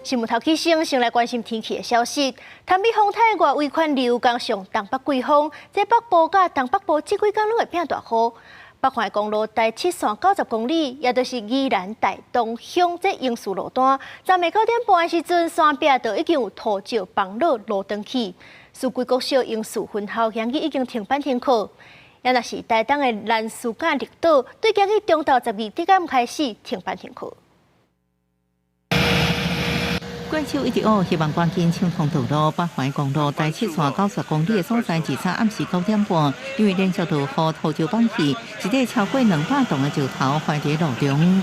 新聞頭起先，先來關心天氣的消息。潭美風颱外圍環流加上東北季風，這北部佮東北部這幾工攏會變大雨。北環公路台七線90公里，也就是宜蘭大東鄉這英樹路段，昨暝9點半的時陣，山壁就已經有土石崩落路轉去。四季國小英樹分校今日已經停班停課。也若是台東的蘭嶼佮綠島，對今日中晝12點開始停班停課。怪手一直烏，希望趕緊暢通道路。北環公路台七線90公里的所在，至早暗時9點半，因為連續落雨，土石崩去，一塊超過200噸的石頭橫佇路中。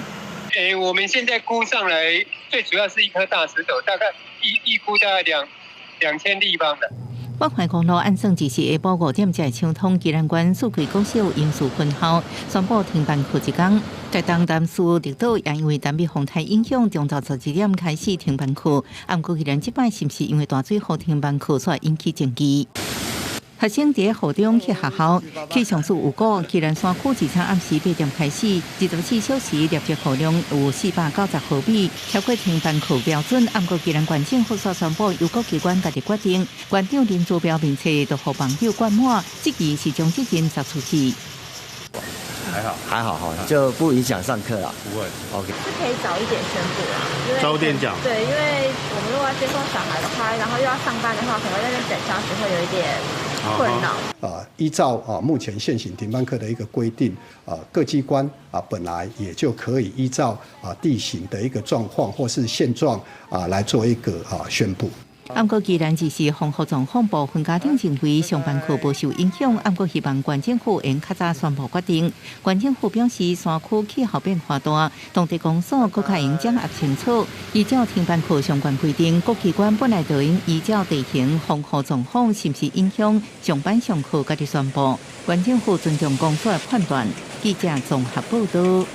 欸，我們現在估上來，最主要是一顆大石頭，大概預估大概2000立方的。北環公路按算就是下晡5點才會暢通，宜蘭縣四季國小英樹分校宣布停班課一工。台東南勢綠島也因為潭美風颱影響，中晝12點開始停班課。毋過宜蘭這擺是毋是因為大水雨停班課，煞引起爭議。學生佇雨中去學校，氣象署有講，宜蘭山區自從暗時8點開始，24小時累積雨量有490毫米，超過停班課標準。毋過宜蘭縣政府煞宣布，由各機關家己決定。縣長林姿妙面冊就予網友灌滿，質疑是將責任撒出去。還好，還好哈，就不影響上課啦。不會，OK。是可以早一點宣布啊，因為早點講。對，因為我們如果要接送小孩的話，然後又要上班的話，可能在那邊等消息會有一點困擾。依照目前現行停班課的一個規定，各機關本來也就可以依照地形的一個狀況或是現狀來做一個宣布。毋過，既然只是防雨狀況，部分家長認為上班課無受影響，毋過希望縣政府會較早宣布決定。縣政府表示，山區氣候變化大，當地公所閣較應掌握清楚。依照停班課相關規定，各機關本來就應依照地形、防雨狀況，是毋是影響上班上課，家己宣布。縣政府尊重公所的判斷。記者綜合報道。